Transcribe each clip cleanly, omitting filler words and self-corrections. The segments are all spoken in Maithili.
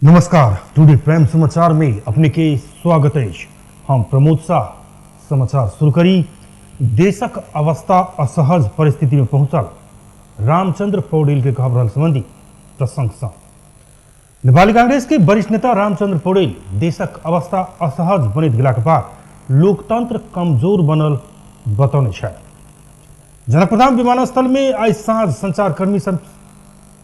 नमस्कार, टुडे प्राइम समाचार में अपने के स्वागत अछि। हम प्रमोद शाह। समाचार शुरू करी। देशक अवस्था असहज परिस्थिति में पहुंचल रामचंद्र पौडेल के कहब रहल संबंधी प्रसंग सँ। नेपाली कांग्रेस के वरिष्ठ नेता रामचंद्र पौडेल देशक अवस्था असहज बनैत गेलाक बाद लोकतंत्र कमजोर बनल बतौने छथि। जनकपुरधाम विमानस्थल में आइ साँझ संचारकर्मी सब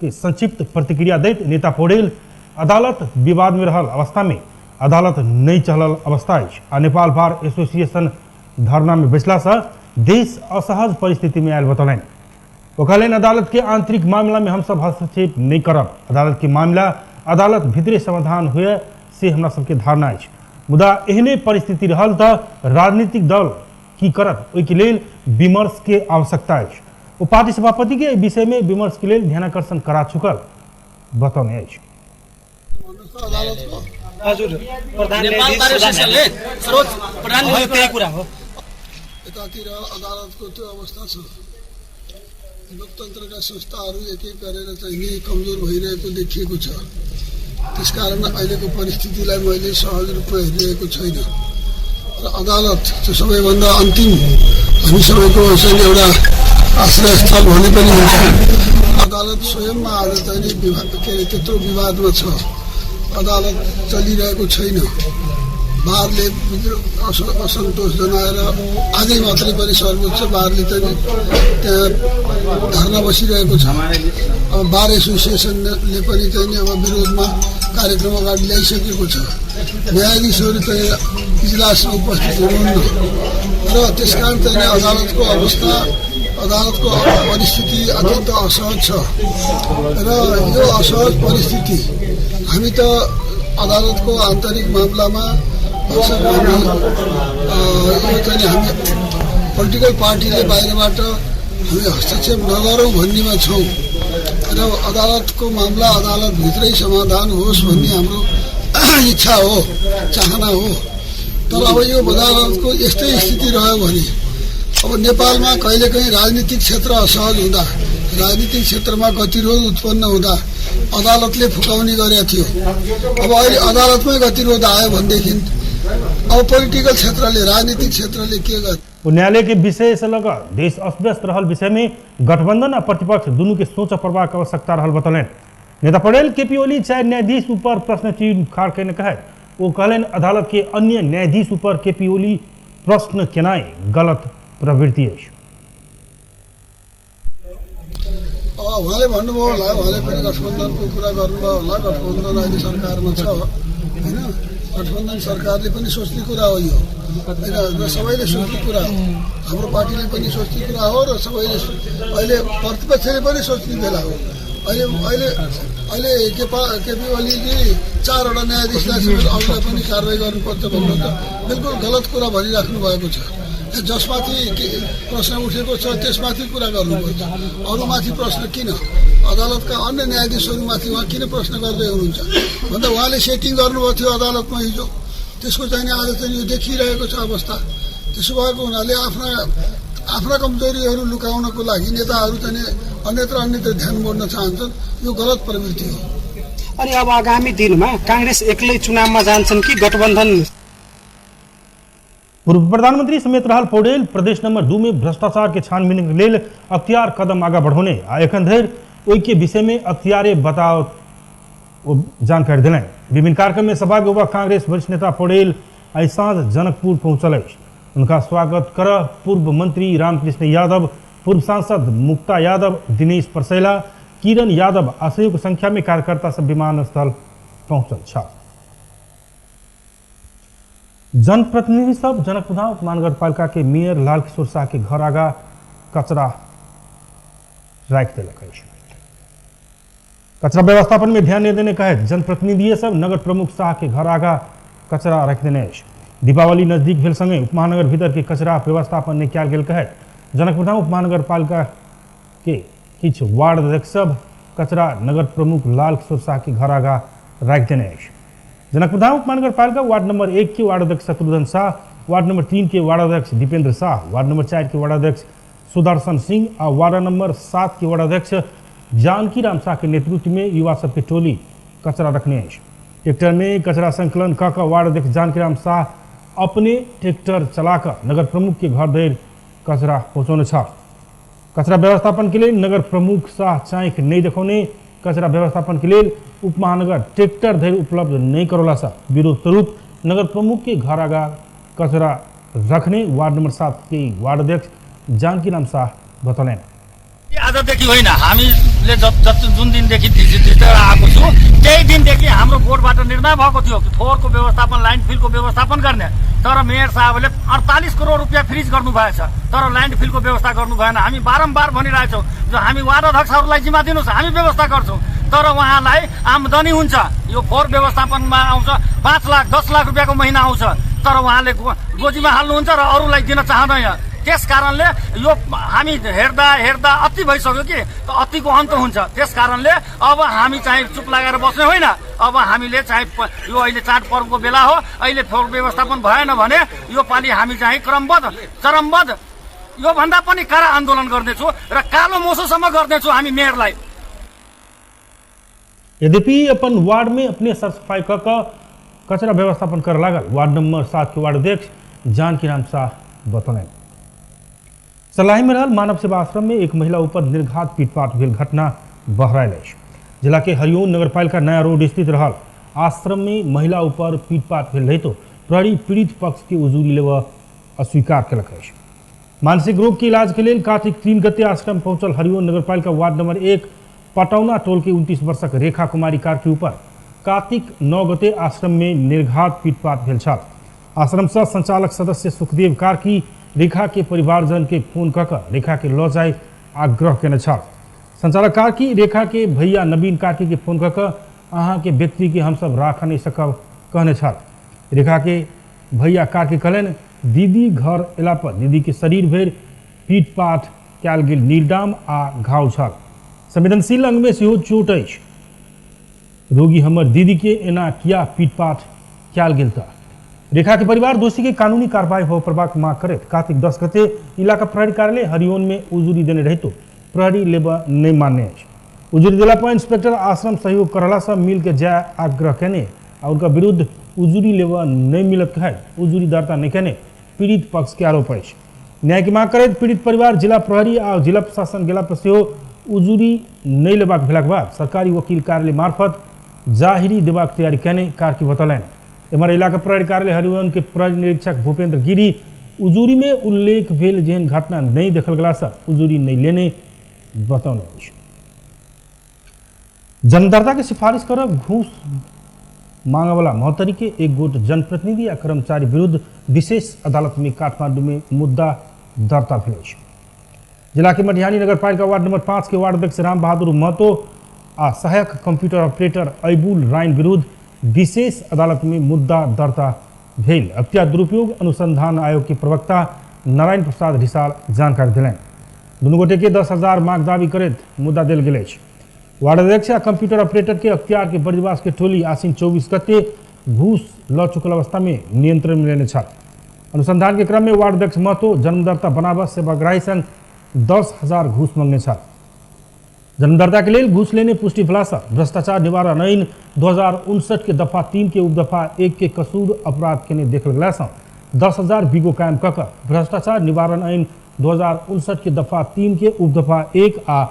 के संक्षिप्त प्रतिक्रिया दैत नेता पौडेल अदालत विवाद में रहल अवस्था में अदालत नहीं चलल अवस्था अछि आ नेपाल बार एसोसिएशन धरना में बैसला से देश असहज परिस्थिति में आयल बतौलनि। ओ कहलनि अदालत के आंतरिक मामला में हमसब हस्तक्षेप नहीं करब, अदालत के मामला अदालत भीतरे समाधान हुए से हमरा सबके धारणा अछि, मुदा एहने परिस्थिति रहल तऽ राजनीतिक दल की करत ओहिके लेल विमर्श के आवश्यकता अछि। ओ पार्टी सभापति के एहि विषय में विमर्श के लेल ध्यानाकर्षण करा चुकल बतौने अछि। हजुर, प्रधान न्यायाधीश सर्वोच्च प्रधान न्यायाधीश त्यही कुरा हो। यतातिर अदालतको त्यो अवस्था छ, लोकतन्त्रका संस्थाहरू एक एक गरेर चाहिँ नि कमजोर भइरहेको देखिएको छ। त्यसकारण अहिलेको परिस्थितिलाई मैले सहज रूपमा हेरिरहेको छैन र अदालत त्यो सबैभन्दा अन्तिम हामी सबैको चाहिँ एउटा आश्रयस्थल भने पनि हुन्छ। अदालत स्वयंमा आज चाहिँ नि के अरे त्यत्रो विवादमा छ, अदालत चलिरहेको छैन। बारले असन्तोष जनाएर आजै मात्रै पनि सर्वोच्च बारले चाहिँ त्यहाँ धरना बसिरहेको छ। अब बार एसोसिएसनले पनि चाहिँ नि अब विरोधमा कार्यक्रम अगाडि ल्याइसकेको छ। न्यायाधीशहरू चाहिँ इजलासमा उपस्थित हुनुहुन्न र त्यसकारण चाहिँ अदालतको अवस्था, अदालतको परिस्थिति अत्यन्त असहज छ र यो असहज परिस्थिति हामी त अदालतको आन्तरिक मामलामा यो चाहिँ हामी पोलिटिकल पार्टीले बाहिरबाट हामी हस्तक्षेप नगरौँ भन्नेमा छौँ र अदालतको मामला अदालतभित्रै समाधान होस् भन्ने हाम्रो इच्छा हो, चाहना हो। तर अब यो अदालतको यस्तै स्थिति रह्यो भने अब नेपालमा कहिलेकाहीँ राजनीतिक क्षेत्र असहज हुँदा, राजनीतिक क्षेत्रमा गतिरोध उत्पन्न हुँदा अदालतले फुकाउने गरेको थियो। अब अहिले अदालतमै गतिरोध आयो भनेदेखि अब पोलिटिकल क्षेत्रले, राजनीतिक क्षेत्रले के गर्छ? न्यायालय के विषय से लग देश अस्तव्यस्त रहल विषय में गठबंधन आ प्रतिपक्ष दुनू के सोच पड़बाक आवश्यकता रहल बतौलनि। नेता पौडेल केपी ओली चारि न्यायाधीश ऊपर प्रश्न चिन्ह खाड़ कयने कहैत ओ कहलनि अदालत के अन्य न्यायाधीश ऊपर केपी ओली प्रश्न केनाइ गलत प्रवृत्ति अछि। उहाँले भन्नुभयो होला, उहाँले पनि गठबन्धनको कुरा गर्नुभयो होला। गठबन्धन अहिले सरकारमा छ होइन, गठबन्धन सरकारले पनि सोच्ने कुरा हो यो होइन, र सबैले सोच्ने कुरा हो, हाम्रो पार्टीले पनि सोच्ने कुरा हो र सबैले अहिले प्रतिपक्षले पनि सोच्ने बेला हो। अहिले अहिले अहिले केपी ओलीजी चारवटा न्यायाधीशलाई समेत अरूलाई पनि कारवाही गर्नुपर्छ भन्नु त बिल्कुल गलत कुरा भनिराख्नु भएको छ। जसमाथि प्रश्न उठेको छ त्यसमाथि कुरा गर्नुपर्छ, अरूमाथि प्रश्न किन? अदालतका अन्य न्यायाधीशहरूमाथि उहाँ किन प्रश्न गर्दै हुनुहुन्छ भन्दा उहाँले सेटिङ गर्नुभएको थियो अदालतमा हिजो, त्यसको चाहिँ आज चाहिँ यो देखिरहेको छ अवस्था। त्यसो भएको हुनाले आफ्ना आफ्ना कमजोरीहरू लुकाउनको लागि नेताहरू चाहिँ अन्यत्र अन्यत्र ध्यान मोड्न चाहन्छन्, यो गलत प्रवृत्ति हो। अनि अब आगामी दिनमा काङ्ग्रेस एक्लै चुनावमा जान्छन् कि गठबन्धन? पूर्व प्रधानमंत्री समेत रहल पौडेल प्रदेश नंबर 2 में भ्रष्टाचार के छानबीन के लेल अख्तियार कदम आगा बढ़ौने आ एखन धरि ओहि के विषय में अख्तियारे बताओ ओ जानकारी देलनि। विभिन्न कार्यक्रम में सहभागी होबा कांग्रेस वरिष्ठ नेता पौडेल आइ साँझ जनकपुर पहुंचल अछि। उनका स्वागत कर पूर्व मंत्री रामकृष्ण यादव, पूर्व सांसद मुक्ता यादव, दिनेश परसैला, किरण यादव आ सयौं संख्या में कार्यकर्ता सब विमानस्थल पहुंचल छल। जनप्रतिनिधि सब जनकपुरधाम उपमहानगरपालिका के मेयर लालकिशोर शाह के घर आगा कचरा राखि देलक अछि। कचरा व्यवस्थापन में ध्यान नहीं देने कहैत जनप्रतिनिधि सब नगर प्रमुख शाह के घर आगा कचरा राखि देने अछि। दीपावली नजदीक भेल संगे उपमहानगर भीतर के कचरा व्यवस्थापन नहीं कयल गेल कहैत जनकपुरधाम उपमहानगरपालिका के किछु वार्ड अध्यक्ष सब कचरा नगर प्रमुख लालकिशोर शाह के घर आगा राखि देने अछि। जनकपुरधाम उपमहानगरपालिका वार्ड नंबर 1 के वार्ड अध्यक्ष शत्रुघ्न शाह, वार्ड नंबर 3 के वार्ड अध्यक्ष दीपेंद्र शाह, वार्ड नंबर 4 के वार्ड अध्यक्ष सुदर्शन सिंह आ वार्ड नंबर 7 के वार्ड अध्यक्ष जानकी राम शाह के नेतृत्व में युवा सबके टोली कचरा रखने अछि। ट्रैक्टर में कचरा संकलन क कऽ वार्ड अध्यक्ष जानकीराम शाह अपने ट्रैक्टर चलाकर नगर प्रमुख के घर धरि कचरा पहुँचौने छल। कचरा व्यवस्थापन के लेल नगर प्रमुख शाह चाँखि नहि देखौने कचरा व्यवस्थापन के लेल उपमहानगर ट्रैक्टर धरि उपलब्ध नहीं करौला से विरोध स्वरूप नगर प्रमुख के घर आगा कचरा रखने वार्ड नंबर 7 के वार्ड अध्यक्ष जानकीराम शाह बतौलनि। आजदेखि होइन, हामीले जुन दिनदेखि जितेर आएको छु त्यही दिनदेखि हाम्रो बोर्डबाट निर्णय भएको थियो कि फोहोरको व्यवस्थापन, ल्यान्डफिलको व्यवस्थापन गर्ने। तर मेयर साहबले 48 करोड रुपियाँ फ्रिज गर्नुभएछ, तर ल्यान्डफिलको व्यवस्था गर्नु भएन। हामी बारम्बार भनिरहेछौँ जो हामी वार्ड अध्यक्षहरूलाई जिम्मा दिनुहोस्, हामी व्यवस्था गर्छौँ, तर उहाँलाई आम्दानी हुन्छ, यो फोहोर व्यवस्थापनमा आउँछ 5 लाख 10 लाख रुपियाँको महिना आउँछ, तर उहाँले गोजीमा हाल्नुहुन्छ र अरूलाई दिन चाहँदैन। त्यस कारणले यो हामी हेर्दा हेर्दा अति भइसक्यो कि अतिको अन्त हुन्छ। त्यस कारणले अब हामी चाहिँ चुप लागेर बस्ने होइन। अब हामीले चाहिँ यो अहिले चाडपर्वको बेला हो, अहिले फोहोर व्यवस्थापन भएन भने यो पालि हामी चाहिँ क्रमबद्ध चरमबद्ध योभन्दा पनि कडा आन्दोलन गर्नेछौँ र कालो मोसोसम्म गर्नेछौँ हामी मेयरलाई। यद्यपि अपन वार्ड में अपने सरसफाई क कचरा व्यवस्थापन कर लागल वार्ड नंबर 7 के वार्ड अध्यक्ष जानकीराम शाह बतौलनि। सलाही में रहल मानव सेवा आश्रम में एक महिला ऊपर निर्घात पीटपाट भेल घटना बहरायल अछि। जिला के हरिओम नगरपालिका नया रोड स्थित रहल आश्रम में महिला ऊपर पीटपाट भेल रहितो प्रहरी पीड़ित पक्ष के उजूरी लेबऽ अस्वीकार केलक अछि। मानसिक रोग के इलाज के लेल कार्तिक 3 गते आश्रम पहुंचल हरिओम नगरपालिका वार्ड नंबर 1 पटौना टोल के 29 वर्षक रेखा कुमारी कार्की ऊपर कार्तिक 9 गते आश्रम में निर्घात पीटपाट भेल छल। आश्रम सह संचालक सदस्य सुखदेव कार्की रेखा के परिवारजन के फोन कऽ कऽ रेखा के लऽ जाय आग्रह केने छल। संचालक कार्की रेखा के भैया नवीन कार्की के फोन कऽ कऽ अहाँ के व्यक्ति के हमसब राख नहीं सकब कहने छल। रेखा के भैया कार्की कहलनि दीदी घर अयला पर दीदी के शरीर भरि पीटपाट कयल गेल नीलडाम आ घाव छल। संवेदनशील अंग में सेहो चोट अछि। रोगी हमर दीदी के एना किया पीटपाट कयल गेल त रेखा के परिवार दोषी के कानूनी कार्रवाई हो पड़बाक मांग करैत कार्तिक 10 गते इलाका प्रहरी कार्यालय हरिओन में उजुरी देने रहितो प्रहरी लेबऽ नहीं मानने अछि। उजुरी देला पर इंस्पेक्टर आश्रम सहयोग करला से मिल के जाय आग्रह केने आ उनका विरुद्ध उजुरी लेबऽ नहीं मिलत कहैत उजुरी दर्ता नहीं केने पीड़ित पक्ष के आरोप अछि। न्याय की मांग करैत पीड़ित परिवार जिला प्रहरी आ जिला प्रशासन गेला पर सेहो उजुरी नहीं लेबाक भेलाक बाद सरकारी वकील कार्यालय मार्फत जाहिरी देबाक तैयारी केने कार्की बतौलनि। एम्हर इलाका प्रहरी कार्यालय हरिओन के प्रहरी निरीक्षक भूपेंद्र गिरी उजुरी में उल्लेख भेल जेहन घटना नहीं देखल गेला से उजुरी नहीं लेने बतौने अछि। जनदर्ता के सिफारिश करब घूस मांगवाला महोत्तरी के एक गोट जनप्रतिनिधि आ कर्मचारी विरुद्ध विशेष अदालत में काठमांडू में मुद्दा दर्ता भेल अछि। जिला के मटिहानी नगरपालिका वार्ड नंबर 5 के वार्ड अध्यक्ष राम बहादुर महतो आ सहायक कंप्यूटर ऑपरेटर ऐबुल राइन विरुद्ध विशेष अदालत में मुद्दा दर्ता भेल। अख्तियार दुरुपयोग अनुसंधान आयोग के प्रवक्ता नारायण प्रसाद ढिसाल जानकारी देलनि। दुनू गोटे के 10,000 मांग दावी करैत मुद्दा देल गेल अछि। वार्ड अध्यक्ष आ कंप्यूटर ऑपरेटर के अख्तियार के बर्दिवास के टोली आसिन 24 गते घूस ल चुकल अवस्था में नियंत्रण में लेने छल। अनुसंधान के क्रम में वार्ड अध्यक्ष महतो जन्मदर्ता बनाबऽ सेवाग्राही संग 10,000 घूस मंगने छल। जन्मदर्ता के लेल घूस लेने पुष्टि भेलासँ भ्रष्टाचार निवारण ऐन 2059 के दफा 3 के उपदफा 1 के कसूर अपराध केने देखल गेलासँ 10,000 बीगो कायम कऽ कऽ भ्रष्टाचार निवारण ऐन 2059 के दफा 3 के उपदफा 1 आ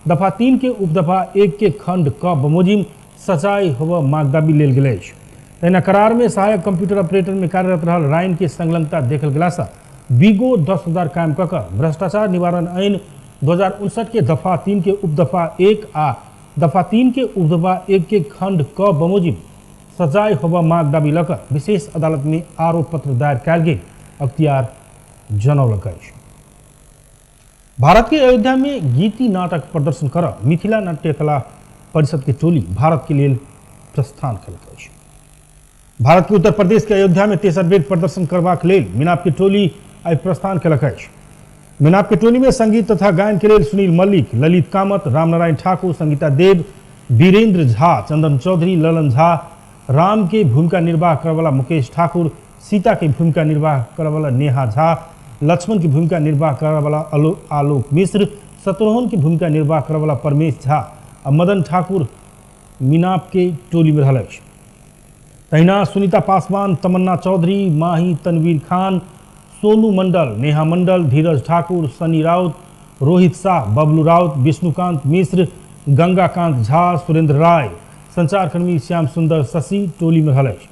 दफा 3 के उपदफा 1 के खंड क बमोजिम सजाय होबऽ माग दाबी लेल गेल अछि। तहिना करार में सहायक कंप्यूटर ऑपरेटर में कार्यरत रहल राइन के संलग्नता देखल गेलासँ बीगो 10,000 कायम कऽ कऽ भ्रष्टाचार निवारण ऐन 2059 के दफा 3 के उपदफा 1 आ दफा 3 के उपदफा 1 के खंड क बमोजिम सजाय होबऽ माग दाबी लऽ कऽ विशेष अदालत में आरोप पत्र दायर कयल गेल अख्तियार जनौलक अछि। भारत के अयोध्या में गीति नाटक प्रदर्शन कर मिथिला नाट्यकला परिषद के टोली भारत के लेल प्रस्थान कयलक अछि। भारत के उत्तर प्रदेश के अयोध्या में तेसर बेर प्रदर्शन करबाक लेल मिनाप के टोली आइ प्रस्थान कयलक अछि। मिनाप के टोली में संगीत तथा गायन के लेल सुनील मल्लिक, ललित कामत, रामनारायण ठाकुर, संगीता देव, वीरेंद्र झा, चंदन चौधरी, ललन झा, राम के भूमिका निर्वाह करवाला मुकेश ठाकुर, सीता के भूमिका निर्वाह करवाला नेहा झा, लक्ष्मण की भूमिका निर्वाह करवाला आलोक मिश्र, शत्रुघ्न की भूमिका निर्वाह करवाला परमेश झा आ मदन ठाकुर मिनाप के टोली में रहल अछि। तहिना सुनीता पासवान, तमन्ना चौधरी, माही तनवीर खान, सोनू मंडल, नेहा मंडल, धीरज ठाकुर, सनी राउत, रोहित शाह, बबलू राउत, विष्णुकांत मिश्र, गंगाकांत झा, सुरेंद्र राय, संचारकर्मी श्याम सुंदर शशि टोली में रहल अछि।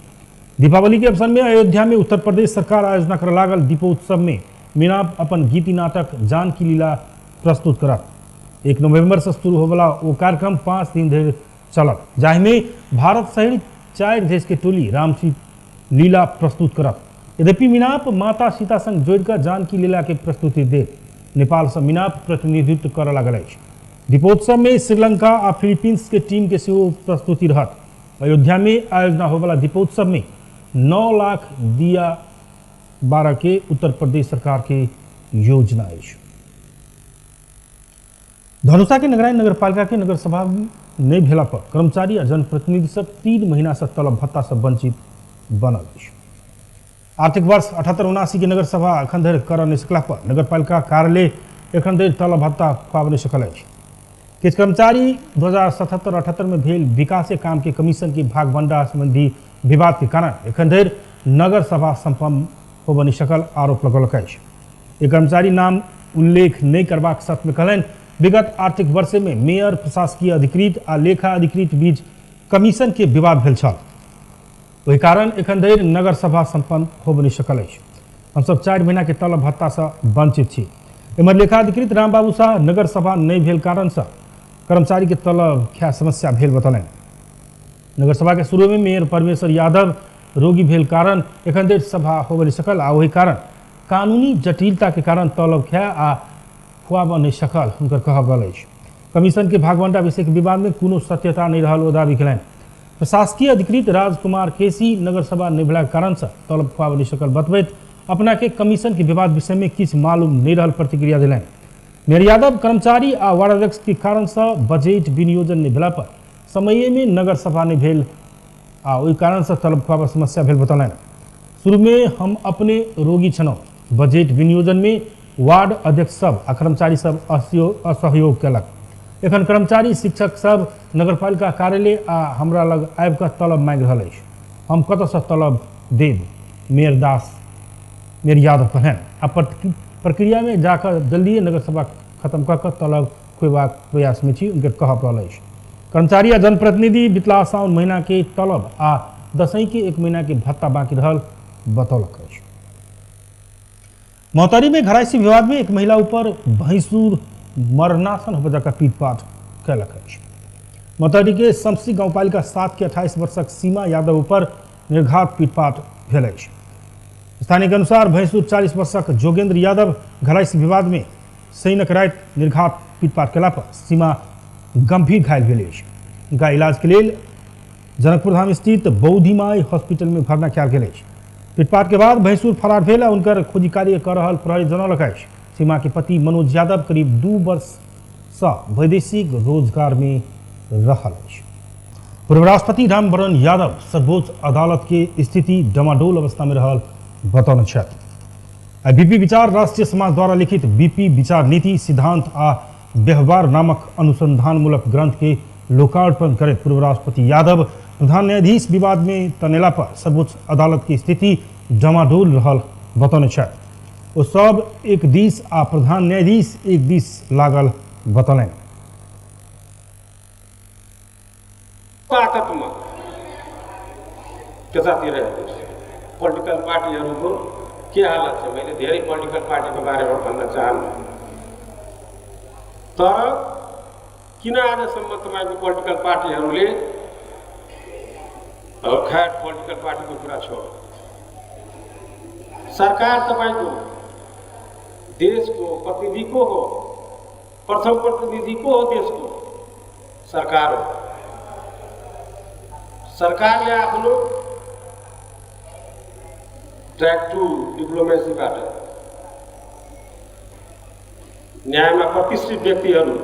दीपावली के अवसर में अयोध्या में उत्तर प्रदेश सरकार आयोजना कर लागल दीपोत्सव में मीनाप अपन गीति नाटक जानकी लीला प्रस्तुत करत। 1 नवंबर से शुरू होवला वो कार्यक्रम 5 दिन धरि चलत, जाहिमे भारत सहित 4 देश के टोली रामसी लीला प्रस्तुत करत। यद्यपि मिनाप माता सीता संग जोड़िकऽ जानकी लीला के प्रस्तुति देत। नेपाल से मिनाप प्रतिनिधित्व करऽ लागल अछि। दीपोत्सव में श्रीलंका आ फिलीपींस के टीम के सेहो प्रस्तुति रहत। अयोध्या में आयोजना होवला दीपोत्सव में 9 लाख दिया 12 के उत्तर प्रदेश सरकार के योजना अछि। धनुषा के नगराइन नगरपालिका के नगर सभा नहीं भेला पर कर्मचारी आ जनप्रतिनिधि सब 3 महीना से तलब भत्ता से वंचित बनल अछि। आर्थिक वर्ष 78-79 के नगर सभा एखन धरि कर नहि सकला पर नगरपालिका कार्यालय एखन धरि तलब भत्ता खुआब नहि सकल अछि। किछु कर्मचारी 2077-78 में भेल विकासे काम के कमीशन के भागबंडा संबंधी विवाद के कारण एखन धरि नगर सभा संपन्न होबऽ नहि सकल आरोप लगौलक अछि। एक कर्मचारी नाम उल्लेख नहि करबाक शर्त में कहलनि, विगत आर्थिक वर्ष में मेयर, प्रशासकीय अधिकृत आ लेखा अधिकृत बीच कमीशन के विवाद भेल छल, ओहि कारण एखन धरि नगर सभा संपन्न होबऽ नहि सकल अछि। हमसब 4 महीना के तलब भत्ता से वंचित छी। एम्हर लेखा अधिकृत रामबाबू शाह नगर सभा नहि भेल कारण से कर्मचारी के तलब खाय समस्या भेल बतौलनि। नगर सभा के शुरू में मेयर परमेश्वर यादव रोगी भेल कारण एखन धरि सभा होबऽ नहि सकल आ ओहि कारण कानूनी जटिलता के कारण तलब खाय आ खुआबऽ नहि सकल हुनकर कहब रहल अछि। कमीशन के भागवंडा विषय के विवाद में कोनो सत्यता नहीं रहल ओ दावी कयलनि। प्रशासकीय अधिकृत राजकुमार केसी नगर सभा नहि भेलाक कारण से तलब खुआबऽ नहि सकल बतबैत अपना के कमीशन के विवाद विषय में किछु मालूम नहीं रहल प्रतिक्रिया देलनि। मेयर यादव कर्मचारी आ वार्डाध्यक्ष के कारण से बजट विनियोजन नहीं भेला पर समय में नगर सभा नहीं भेल आ ओहि कारण से तलब खुआबऽ समस्या भेल बतौलनि। शुरू में हम अपने रोगी छलहुँ, बजट विनियोजन में वार्ड अध्यक्ष सब आ कर्मचारी सब असहयोग केलक। एखन कर्मचारी शिक्षक सब नगरपालिका कार्यालय आ हमरा लग आबि कऽ तलब मांगि रहल अछि, हम कतऽसँ तलब देब? मेयर यादव कहलनि आ प्रक्रिया में जाकऽ जल्दिए नगरसभा खत्म कऽ कऽ तलब खुएबाक प्रयास में छी, हुनकर कहब रहल अछि। कर्मचारी आ जनप्रतिनिधि बितला साउन महीना के तलब आ दसैँ के 1 महीना के भत्ता बाकी रहल बतौलक अछि। महोत्तरी में घरायसी विवाद में एक महिला ऊपर भैंसुर मरणासन होबऽ जकाँ पीटपाट कयलक अछि। महोत्तरी के शमसी गाउँपालिका 7 के 28 वर्षक सीमा यादव ऊपर निर्घात पीटपाट भेल अछि। स्थानीय के अनुसार भैंसुर 40 वर्षक जोगेंद्र यादव घरायसी विवाद में सैनक राति निर्घात पीटपाट केला पर सीमा गंभीर घायल भेल अछि। हुनका इलाज के लेल जनकपुर धाम स्थित बौद्धिमाई हॉस्पिटल में भर्ना कयल गेल अछि। पीटपाट के बाद भैंसुर फरार भेल आ हुनकर खोजी कार्य कऽ रहल प्रहरी जनौलक अछि। सीमा के पति मनोज यादव करीब 2 वर्ष सँ वैदेशिक रोजगार में रहल अछि। पूर्व राष्ट्रपति रामवरण यादव सर्वोच्च अदालत के स्थिति डमाडोल अवस्था में रहल बतौने छथि। आ बीपी विचार राष्ट्रीय समाज द्वारा लिखित बीपी विचार नीति सिद्धांत आ व्यवहार नामक अनुसंधानमूलक ग्रंथ के लोकार्पण करैत पूर्व राष्ट्रपति यादव प्रधान न्यायाधीश विवाद में तनेला पर सर्वोच्च अदालत के स्थिति डमाडोल रहल बतौने छथि। ओ सब एक दिस आ प्रधान न्यायाधीश एक दिस लागल बतौलनि। ताकतमा त्यतातिर हेर्नुहोस् पोलिटिकल पार्टीहरूको के हालत छ। मैले धेरै पोलिटिकल पार्टीको बारेमा भन्न चाहन्न, तर किन आजसम्म तपाईँको पोलिटिकल पार्टीहरूले खैर पोलिटिकल पार्टीको कुरा छोड, सरकार तपाईँको देशको प्रतिनिधि को हो, प्रथम प्रतिनिधि को हो, देशको सरकार हो। सरकारले आफ्नो ट्र्याक टु डिप्लोमेसीबाट न्यायमा प्रतिष्ठित व्यक्तिहरू,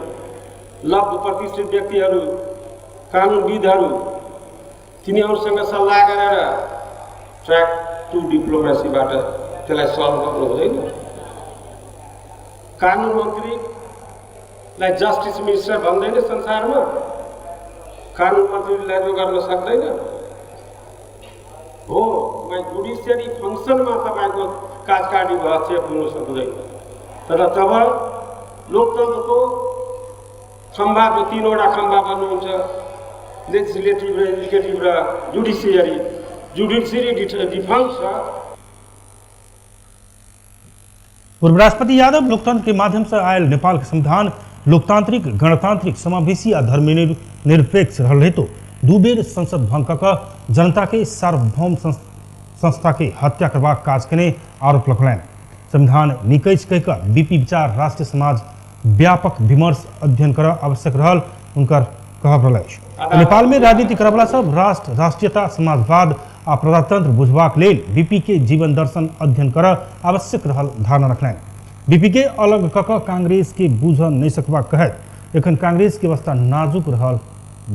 लब्ध प्रतिष्ठित व्यक्तिहरू, कानुनविदहरू, तिनीहरूसँग सल्लाह गरेर ट्र्याक टु डिप्लोमेसीबाट त्यसलाई सल्भ गर्नु हुँदैन। कानुन मन्त्रीलाई जस्टिस मिनिस्टर भन्दैन संसारमा, कानुन मन्त्रीलाई जो गर्न सक्दैन। हो, तपाईँ जुडिसियरी फङ्सनमा तपाईँको कार्यकारिणीको हस्तक्षेप हुन सक्दैन। तर तब लोकतन्त्रको खम्बा, जो 3वटा खम्बा भन्नुहुन्छ, लेजिस्लेटिभ र एक्जिक्युटिभ र जुडिसियरी, जुडिसियरी डिफङ्क छ। पूर्व राष्ट्रपति यादव लोकतंत्र के माध्यम से आयल नेपाल के संविधान लोकतांत्रिक, गणतांत्रिक, समावेशी आ धर्मनिरपेक्ष रहल हेतु 2 बेर संसद भंग कऽ जनता के सार्वभौम संस्था के हत्या करबाक काज केने आरोप लगौलनि। संविधान निकैछ कहि कऽ बीपी विचार राष्ट्रीय समाज व्यापक विमर्श अध्ययन करऽ आवश्यक रहल हुनकर कहब रहल अछि। नेपाल में राजनीति करऽवला सब राष्ट्र, राष्ट्रीयता, समाजवाद आ प्रजातंत्र बुझबाक लेल बीपी के जीवन दर्शन अध्ययन करऽ आवश्यक रहल धारणा रखलनि। बीपी के अलग कऽ कऽ कांग्रेस के बुझ नहि सकबाक कहैत एखन कांग्रेस के अवस्था नाजुक रहल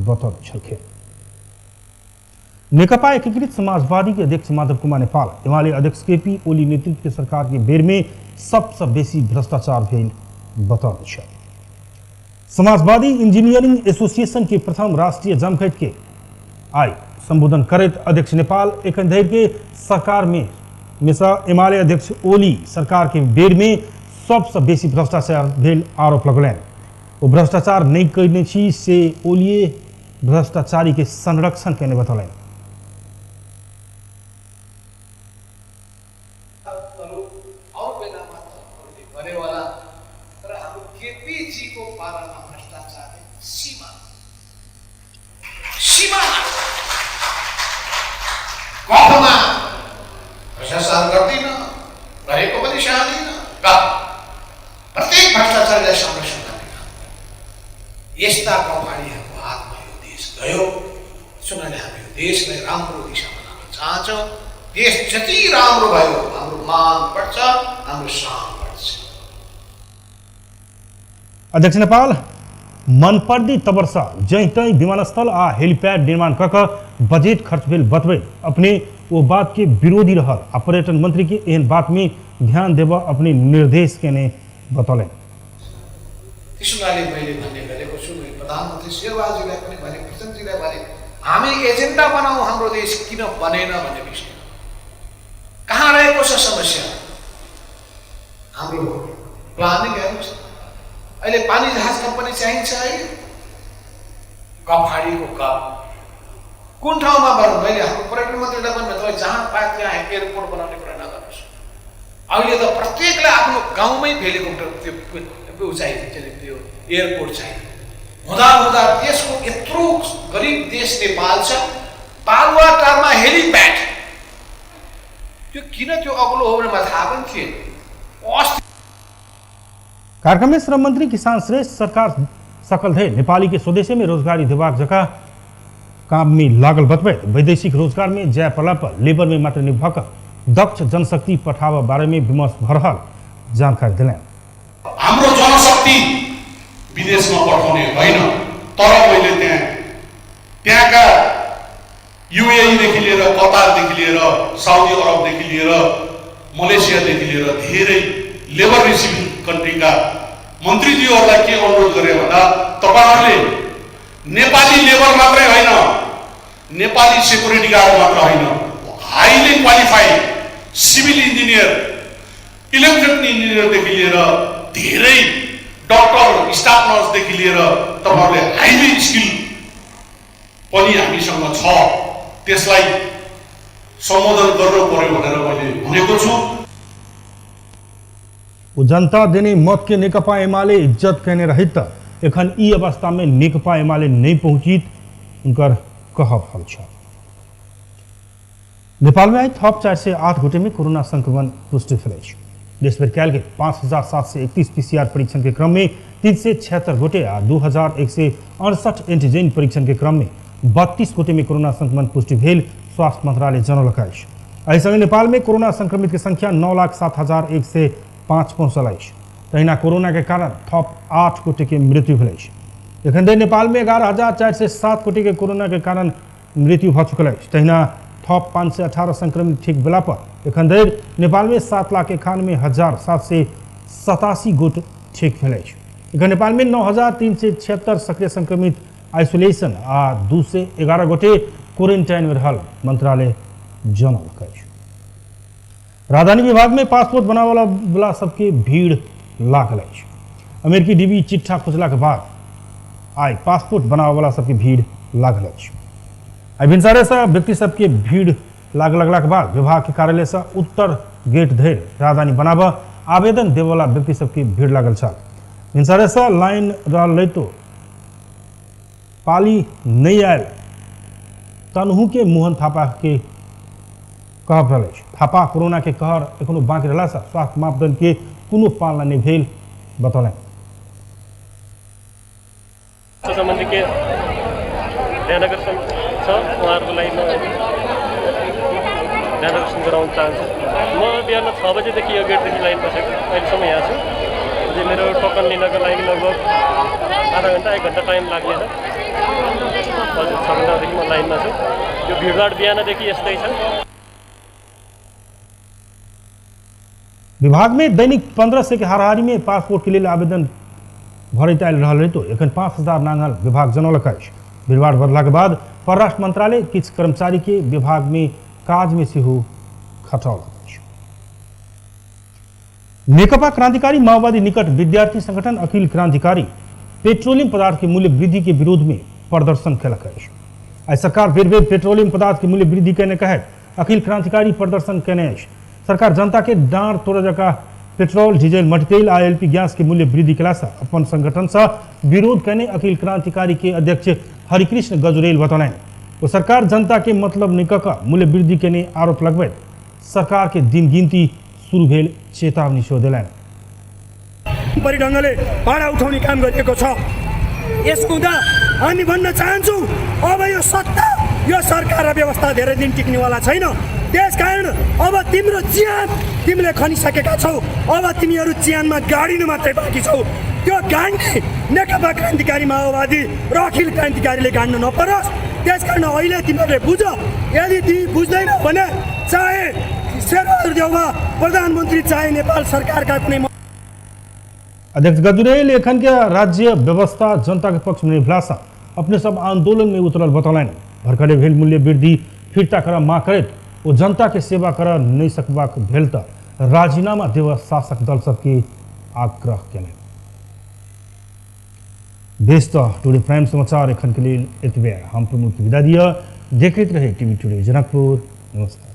बतौने छलखिन। नेकपा एकीकृत समाजवादी के अध्यक्ष माधव कुमार नेपाल एमाले अध्यक्ष केपी ओली नेतृत्व के सरकार के बेर में सबसे बेसी भ्रष्टाचार भेल बतौने छल। समाजवादी इंजीनियरिंग एसोसिएशन के प्रथम राष्ट्रीय जमघट के आइ संबोधन करैत अध्यक्ष नेपाल एखन धरि के सरकार में एमाले अध्यक्ष ओली सरकार के बेर में सबसे बेसी भ्रष्टाचार भेल आरोप लगौलनि। ओ भ्रष्टाचार नहि कयने छी से ओलिए भ्रष्टाचारी के संरक्षण केने बतौलनि। भ्रष्टाचार गर्दिन, गरेको पनि चाहदिन र प्रत्येक भ्रष्टाचारीलाई संरक्षण गर्ने काम। यस्ता कम्पनीहरूको हातमा यो देश गयो। सुनाले हामी यो देशलाई राम्रो दिशामा लान चाहन्छौँ। देश जति राम्रो भयो हाम्रो मान बढ्छ, हाम्रो शान बढ्छ। अध्यक्ष नेपाल मनपर्दी तबरसा जहीं तहीं विमानस्थल आ हेलीपैड निर्माण कऽ कऽ बजट खर्च भेल बतबैत अपने ओ बात के विरोधी रहल आ पर्यटन मंत्री के एहन बात में ध्यान देबऽ अपने निर्देश केने बतौलनि। त्यसो हुनाले मैले भन्ने गरेको छु, मैले प्रधानमन्त्री शेरबहादुरजीलाई पनि भने, प्रचण्डजीलाई भने, हामी एजेन्डा बनाऊ हाम्रो देश किन बनेन भन्ने विषय। कहाँ रहेको छ समस्या? हाम्रो प्लानिङ हेर्नुहोस्। अहिले पानी जहाज कम्पनी चाहिन्छ। अहिले कफाडीको कप कुन ठाउँमा बनाउनु? मैले हाम्रो पर्यटन मन्त्रीलाई भन्नु, तपाईँ जहाँ पाए त्यहाँ एयरपोर्ट बनाउने कुरा नगर्नुहोस्। अहिले त प्रत्येकलाई आफ्नो गाउँमै हेलिकप्टर त्यो चाहियो, त्यो एयरपोर्ट चाहियो। हुँदा हुँदा देशको यत्रो गरिब देश नेपाल छ, बालुवाटारमा हेलिप्याड, त्यो किन त्यो अग्लो हो भने मलाई थाहा पनि थिएन। कार्यक्रम में श्रम मंत्री किसान श्रेष्ठ सरकार सकल थे नेपाली के स्वदेशी में रोजगारी देबाक जगह काम में लागल बतबैत वैदेशिक रोजगार में जाय पड़ला पर लेबर में मात्र नहीं भऽ दक्ष जनशक्ति पठाबऽ बारे में विमर्श भऽ रहल जानकारी देलनि। हाम्रो जनशक्ति विदेशमा पठाउने होइन, तर मैले त्यहाँका युएईदेखि लिएर कतारदेखि लिएर साउदी अरबदेखि लिएर मलेसियादेखि लिएर धेरै लेबर रिसिभिङ कन्ट्रीका मन्त्रीज्यूहरूलाई के अनुरोध गरे भन्दा तपाईहरूले नेपाली लेबर मात्रै होइन, नेपाली सेक्युरिटी गार्ड मात्र होइन, highly qualified civil engineer, electrical इन्जिनियरदेखि लिएर धेरै डक्टर, स्टाफ नर्सदेखि लिएर तपाईँहरूले हाइली स्किल पनि हामीसँग छ, त्यसलाई सम्बोधन गर्नु पर्यो भनेर मैले भनेको छु। ओ जनता देने मत के नेकपा एमाले इज्जत केने रहित एखन ई अवस्था में नेकपा एमाले नहीं पहुंचित उनकर कहब हल छ। नेपाल में आइ थप 408 गोटे में कोरोना संक्रमण पुष्टि भेल अछि। देशभरि कयल गेल 5731 पीसीआर परीक्षण के क्रम में 376 गोटे आ 2168 एंटीजेन परीक्षण के क्रम में 32 गोटे में कोरोना संक्रमण पुष्टि भेल स्वास्थ्य मंत्रालय जनौलक अछि। एहि संगे नेपाल में कोरोना संक्रमित के संख्या 9,07,105 पहुँचल अछि। तहिना कोरोना के कारण थप 8 गोटे के मृत्यु भेल अछि। एखन धरि नेपाल में 11,407 गोटे के कोरोना के कारण मृत्यु भऽ चुकल अछि। तहिना थप 518 संक्रमित ठीक भेला पर एखन धरि नेपाल में 7,91,787 गोट ठीक भेल अछि। एखन नेपाल में 9,376 सक्रिय संक्रमित आइसोलेशन आ 211 गोटे क्वारेंटाइन में रहल मंत्रालय जनौलक अछि। राजधानी विभाग में पासपोर्ट बनावला वाला सबके भीड़ लागल अछि। अमेरिकी डीबी चिट्ठा खुजला के बाद आइ पासपोर्ट बनावला सबके भीड़ लागल अछि। आइ भिनसरे से व्यक्ति सबके भीड़ लाग लगला के बाद विभाग के कार्यालय से उत्तर गेट धरि राजधानी बनाबऽ आवेदन देवला व्यक्ति सबके भीड़ लागल छल। भिनसरे से लाइन रहल रहितो पाली नहीं आयल तनहु के मोहन थापा के कहब रहल अछि। थापा कोरोना के कहर एखनो बाँकी रहला से स्वास्थ्य मापदंड के कोनो पालना नहीं भेल बतौलनि। सम्बन्धी के ध्यान आकर्षण छ उहाँहरूको लागि म ध्यान आकर्षण गराउन चाहन्छु। म बिहान 6 बजेदेखि यो गेटदेखि लाइन बसेको अहिलेसम्म यहाँ छु। अझै मेरो टोकन लिनको लागि लगभग आधा घन्टा 1 घन्टा टाइम लाग्नेछ। हजुर 6 घन्टादेखि म लाइनमा छु। यो भिडभाड बिहानदेखि यस्तै छ। विभाग में दैनिक 1500 के हाराहारी में पासपोर्ट के लिए आवेदन भरैत आयल रहल रहितो एखन 5000 नांगल विभाग जनौलक अछि। भीड़भाड़ बढ़ला के बाद परराष्ट्र मंत्रालय किछु कर्मचारी के विभाग में काज में सेहो खटौलक अछि। नेकपा क्रांतिकारी माओवादी निकट विद्यार्थी संगठन अखिल क्रांतिकारी पेट्रोलियम पदार्थ के मूल्य वृद्धि के विरोध में प्रदर्शन केलक अछि। आइ सरकार बेर बेर पेट्रोलियम पदार्थ के मूल्य वृद्धि केने कहैत अखिल क्रांतिकारी प्रदर्शन केने अछि। सरकार जनता के डाँड़ तोड़ जका पेट्रोल डीजल मटितेल आ एलपी गैस के मूल्य वृद्धि केला से अपन संगठन से विरोध केने अखिल क्रांतिकारी के अध्यक्ष हरिकृष्ण गजुरेल बतौलनि। ओ सरकार जनता के मतलब नहि कऽ मूल्य वृद्धि केने आरोप लगबैत सरकार के दिन गिनती शुरू भेल चेतावनी सेहो देलनि। परि ढङ्गले भाडा उठाउने काम गरिएको छ। यसको हुँदा हामी भन्न चाहन्छौँ अब यो सत्ता यो सरकार र व्यवस्था धेरै दिन टिक्नेवाला छैन। त्यसकारण अब तिम्रो ज्यान तिमीले खनिसकेका छौ, अब तिमीहरू ज्यानमा गाडिनु मात्रै बाँकी छौ। त्यो गाड्ने नेकपा क्रान्तिकारी माओवादी र अखिल क्रान्तिकारीले गाड्नु नपरोस्। त्यसकारण अहिले तिमीहरूले बुझ, यदि तिमी बुझ्दैनौ भने चाहे शेरबहादुर देउवा प्रधानमन्त्री चाहे नेपाल सरकारका कुनै अध्यक्ष गजुरेल एखन के राज्य व्यवस्था जनता के पक्ष में नहीं भेला अपने सब आंदोलन में उतरल बतौलनि। भर्खरे भेल मूल्य वृद्धि फिर्ता कर मांग करैत ओ जनता के सेवा कर नहीं सकबाक भेल त राजीनामा देव शासक दल सबके आग्रह केलनि। बेस त टुडे प्राइम समाचार एखन के लेल एतबे। हम प्रमोद के विदा दिअ। देखैत रहे टीवी टुडे जनकपुर। नमस्कार।